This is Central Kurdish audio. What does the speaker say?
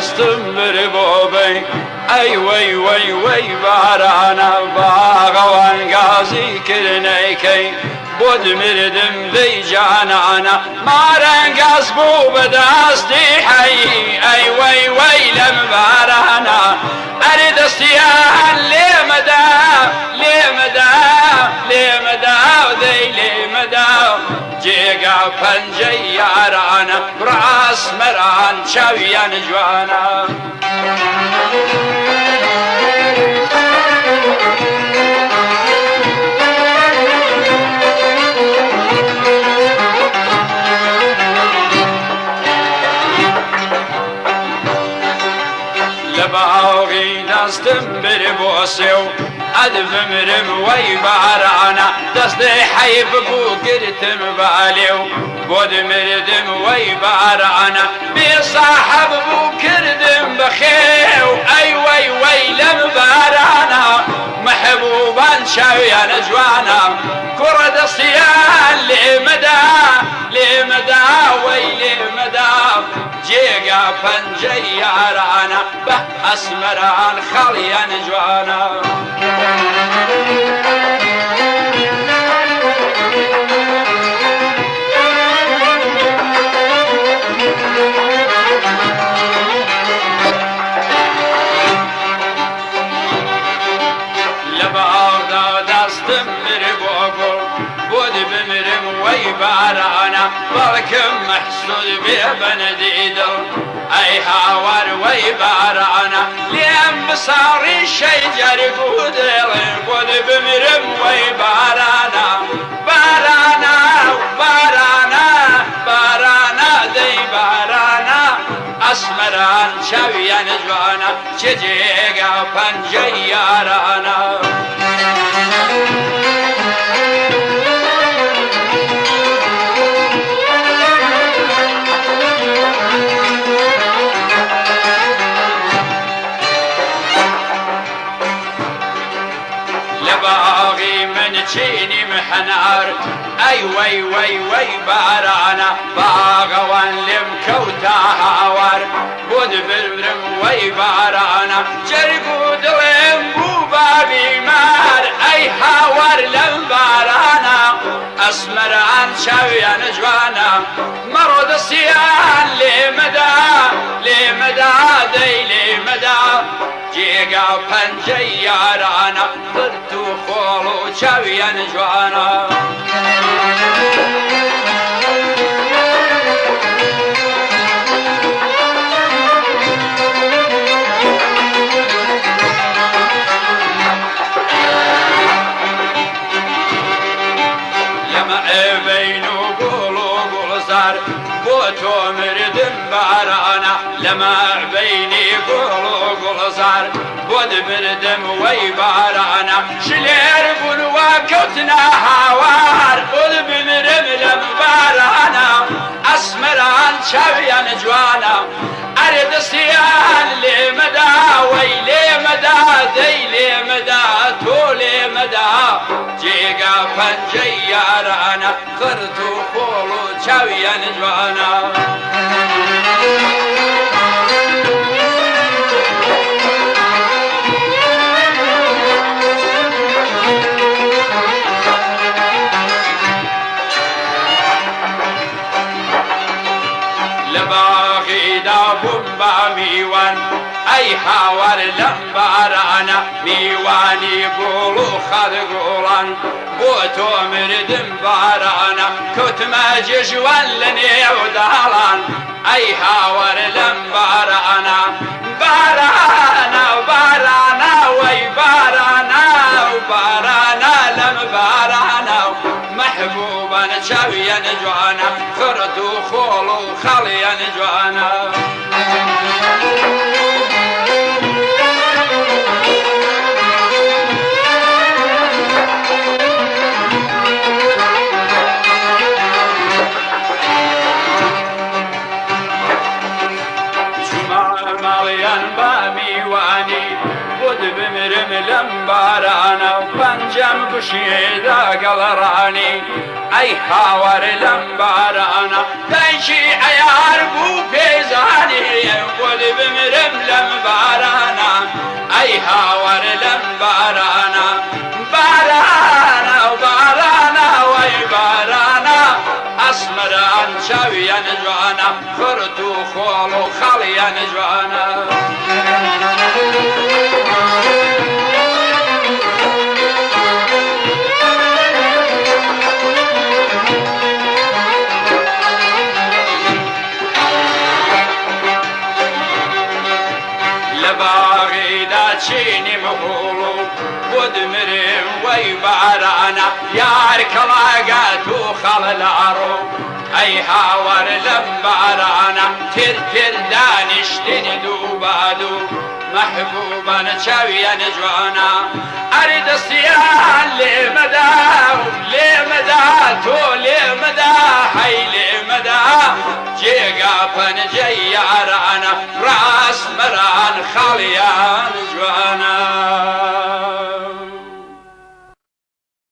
دەستم بر بۆ بەی ئەی وەی وەی وەی بارانە باغەوان گازی کردنەیکەی بۆت مردم دەی جانانە مارەنگاز بوو بەدەستی حەی ئەی وەی وەی لەم بارانە ئەرێ دەستیان لێمەدا لێمەدا لێمەدا دەی لێمەدا جێگا پەنجەی یارانە ڕاسمەران چاویان جوانە. لە باغی دەستم بر بۆ سێو ئەد بمرم وەی بارانە دەستی حەیف بوو گرتم بالێ و بۆت مردم وەی بارانە بێ ساحەب بوو کردم بەخێو ئەی وەی وەی لەم بارانە مەحبوبان چاویانە جوانە کوڕە دەستیان لێمەدا لێمەدا وەی لێمەدا جێگا پەنجەی یارانە بە ئەسمەران خەڵیان جوانە. لە باغدا دەستم بر بۆ گوڵ بۆت بمرم وەی بارانە بەڵکم مەحسوود بێ بەنەدی دڵ ئەی هاوار وەی بارانە لێم بساڕی شەی جەرگ و دڵ بۆت بمرم وەی بارانە بارانە بارانە بارانە دەی بارانە ئەسمەران چاویان جوانە چێ جێگا پەنجەی یارانە. لە باغی من چینی محنار ئەی وەی وەی وەی بارانە باغەوان لێم کەوتا هاوار بۆت بمرم وەی بارانە جەرگ و دڵێم بوو بە بیمار ئەی هاوار لەم بارانە ئەسمەران چاویان جوانە مەڕۆ دەستیان لێمەدا لێمەدا دەی لێمەدا جێگا پەنجەی یارانە قرت و خۆڵ و چاویان جوانە. لەمە ئێبەین و گوڵ و گوڵزار بۆ تۆ مردم بارانە لەمە بینی گوڵ و گوڵزار بۆت مردم وەی بارانە شلێر بوون وا کەوتنە هاوار بۆت بمرم لەم بارانە ئەسمەران چاویان جوانە ئەرێ دەستیان لێمەدا وەی لێمەدا دەی لێمەدا تۆ لێمەدا جێگا پەنجەی یارانە قرت و خۆڵ و چاویان جوانە. لە باغیدا بووم بە میوان ئەی هاوار لەم بارانە میوانی گوڵ و خەد گوڵان بۆ تۆ مردم بارانە کەوتمە جێژوان لە نێو داڵان ئەی هاوار لەم بارانە بارانە بارانە وەی بارانە بارانە لەم بارانە مەحبوبان چاویان جوانە خرت و خۆڵ و خەڵیان جوانە. چوومە ماڵیان بە میوانی بۆت بمرم لەم بارانە و پەنجەم گوشیدا گەڵڕانی ئەی هاوار لەم بارانە دایکی عەیار بوو پێزانی بۆت بمرم ئەی هاوار لەم بارانە، بارانە و بارانە وەی بارانە، ئەسمەران چاویان جوانە، خرت و خۆڵ و خەڵیان جوانە. لە باغیدا چینیم هوڵ و بۆ دمرم وەی بارانە، یار کەڵاگات و خەڵ لاڕۆ، ئەی هاوار لەم بارانە، تر تر دانیشتن دوو بادوو، مەحبوبان چاویان جوانە، ئەرێ دەستیان لێمەدا و لێمەدا، تۆ لێمەدا، هەی لێمەدا، جێگا پەنجەی یارانە، ڕاست مەران خاڵیان